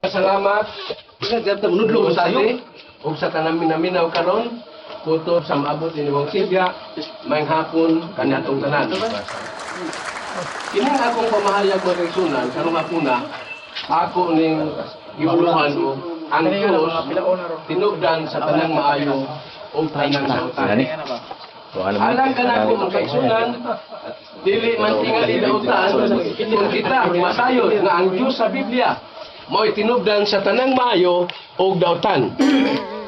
Salamat sa ug sa tanang minaminaw karon kutob sa maabot ni Wang Silvia. Maayong hapon kaniadtong tanan. Kining akong pamahayag, mga kaigsunan, karong hapuna, ako ning giuluhan og "Ang Diyos tinubdan sa tanang maayo ug tanang dautan." Alang kanako, mga kaigsunan, dili man tingali dautan kung kita masayod nga ang Diyos sa Biblia mao'y tinubdan sa tanang maayo ug dautan.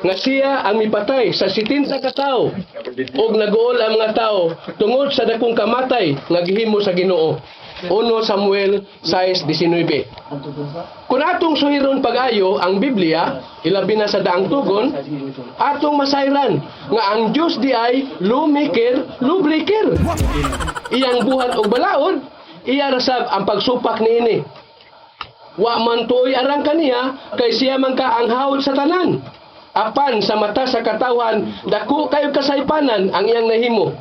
Nga siya ang mipatay sa 70 ka tawo ug naguol ang mga tao tungod sa dakong kamatay nga gihimo sa Ginoo. 1 Samuel 6:19. Kung atong suhiron pag-ayo ang Biblia, ilabi na sa Daang Tugon, atong masayran nga ang Diyos di ay lawmaker, lawbreaker. Iyang buhat og balaod, iya rasab ang pagsupak niini. Wa man tuoy arang kaniya kay siya man ka ang hawod sa tanan. Apan sa mata sa katawhan, dako kayo kasaypanan ang iyang nahimo.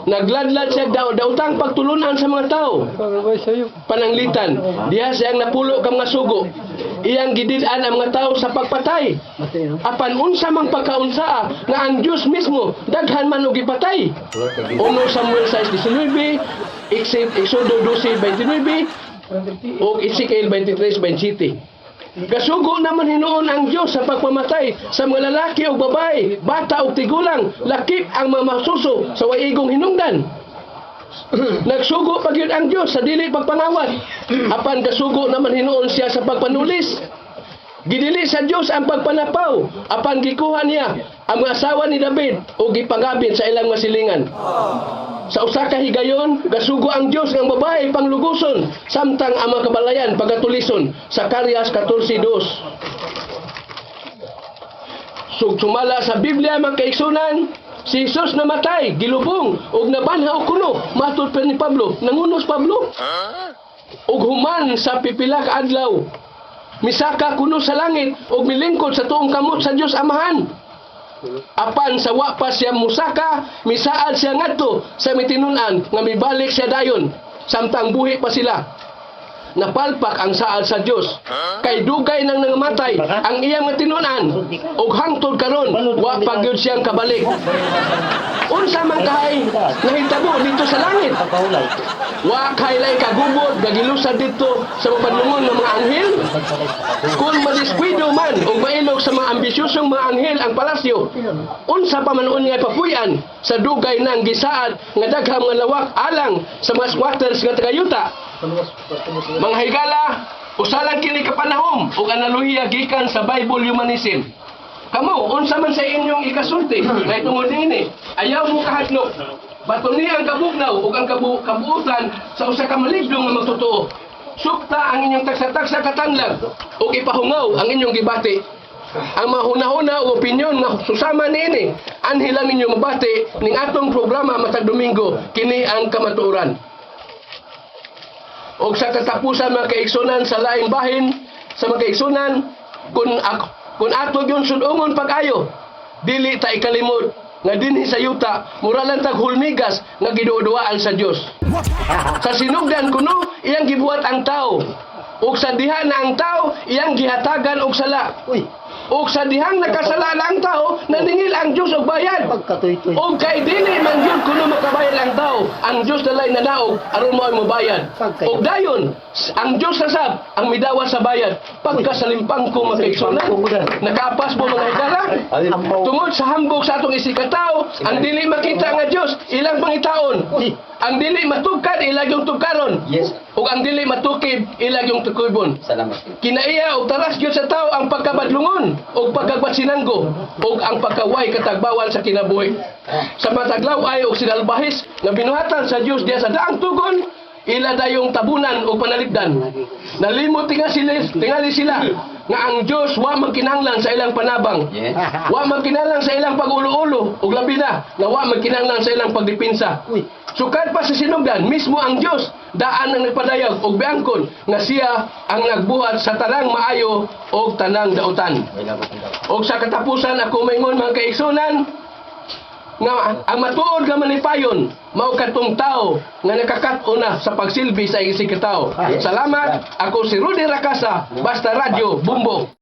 Nagladlad siya daw dautang pagtulunan sa mga tao. Pananglitan, diha siyang napulo ka mga sugo. Iyang gidid-an ang mga tao sa pagpatay. Apan unsa mang pagkaunsaa nga ang Dios mismo daghan man og gipatay? 1 Samuel 6:19, Exodo 12:29, ug Ezekiel 23:27. Gasugo naman hinuon ang Diyos sa pagpamatay sa mga lalaki o babae, bata o tigulang, lakip ang mga masuso sa waigong hinungdan. Nagsugo pa gyud ang Diyos sa dili pagpangawat. Apan gasugo naman hinuon siya sa pagpanulis. Gidili sa Diyos ang pagpanapaw, apan gikuha niya ang mga asawa ni David o gipangabin sa ilang masilingan. Sa usa ka higayon, gasugo ang Dios ng babae pangluguson, samtang ang mga kabalayan pagatulison. Zacarias 14:2. Sumala sa Biblia, mga kaigsunan, si Jesus namatay, gilubong, ug nabanhaw kuno, matud pa ni Pablo. Nangunos Pablo. Ug human sa pipila ka adlaw, misaka kuno sa langit ug milingkod sa tuong kamot sa Dios Amahan. Apan sa wa pa siya musaka, misaad siya ngadto sa mitinun-an nga mibalik siya dayon samtang buhi pa sila. Napalpak ang saad sa Dios. Kay dugay nang nangamatay ang iyang matinunan ug hangtod karon wa pa gyud siyang kabalik. Unsa man kay nahitabo dito sa langit? Wa kay lay kagubot nga gilusad dito sa mapadlungon ng mga anghel? Kung madiskwido man o mailog sa mga ambisyosong mga anghel ang palasyo, unsa pa man unya papuy-an sa dugay nang gisaad nga daghang mga lawak alang sa mga squatters nga tagayuta? Mga higala, usa lang kini ka panahom ug analohiya gikan sa Bible humanism. Kamo, unsa man sa inyong ikasulti ngay tungod niini? Ayaw mo kahadlok. Batuni ang kabugnaw ug ang kabuutan sa usa ka maligno nga magtotoo. Sukta ang inyong tagsa-tagsa katanlag ug ipahungaw ang inyong gibati. Ang mga hunahuna o opinyon nga susama niini, anhi lang ninyo mabati ning atong programa matag Domingo, kini ang kamatuoran. Og sa katapusan, mga kaigsunan, sa laing bahin sa mga kaigsunan, kung ato yung sudungon pag-ayo, dili ta ikalimot nga dinhi sa yuta mura lang tag hulmigas nga giduduaan sa Dios. Sa sinugdan kuno iyang gibuhat ang tao. Ug sa diha na ang tao iyang gihatagan og sala. Uy, Ug sa dihang nakasala na ang tao, naningil ang Dios og bayad. Pagkatuy-tuy. Og kay dili man gyud kuno makabayad ang tao, ang Dios dalay nanaog aron mo ay mobayad. Og dayon, ang Dios sasab ang midawa sa bayad. Pagkasalimpang ko, mga kaigsunan, nakapas mo, mga higala. Tungod sa hambog sa atong isigkatao, ang dili makita nga Dios, ilang pangitaon. Uy, Ang dili matugkad, ilang yung tugkaron. Ug ang dili matukib, ilang yung tukibon. Salamat. Kinaiya og taras gyud sa tao ang pagkabadlungon ug pagkagbatsinanggo ug ang pagkaway katagbawan sa kinabuhi. Sa matag law-ay og sinalbahis nga binuhatan sa Dios diya sa Daang Tugon, ila dayong tabunan og panalipdan. Nalimot tingali sila nga ang Dios wa man kinahanglan sa ilang panabang. Wa man kinahanglan sa ilang pag-ulo-ulo ug labi na nga wa man kinahanglan sa ilang pagdepensa. Uy, Sukad pa sa sinugdan, mismo ang Dios daan ang nagpadayag og biangkon nga siya ang nagbuhat sa tanang maayo og tanang dautan. Wala ko kung Og sa katapusan ako maingon, mga kaigsunan, Nga ang matuod nga malipayon mao kadtong tao nga nakakat-on na sa pagsilbi sa isigkatawo. Salamat. Ako si Rudy Rakasa, Basta Radyo, Bumbo.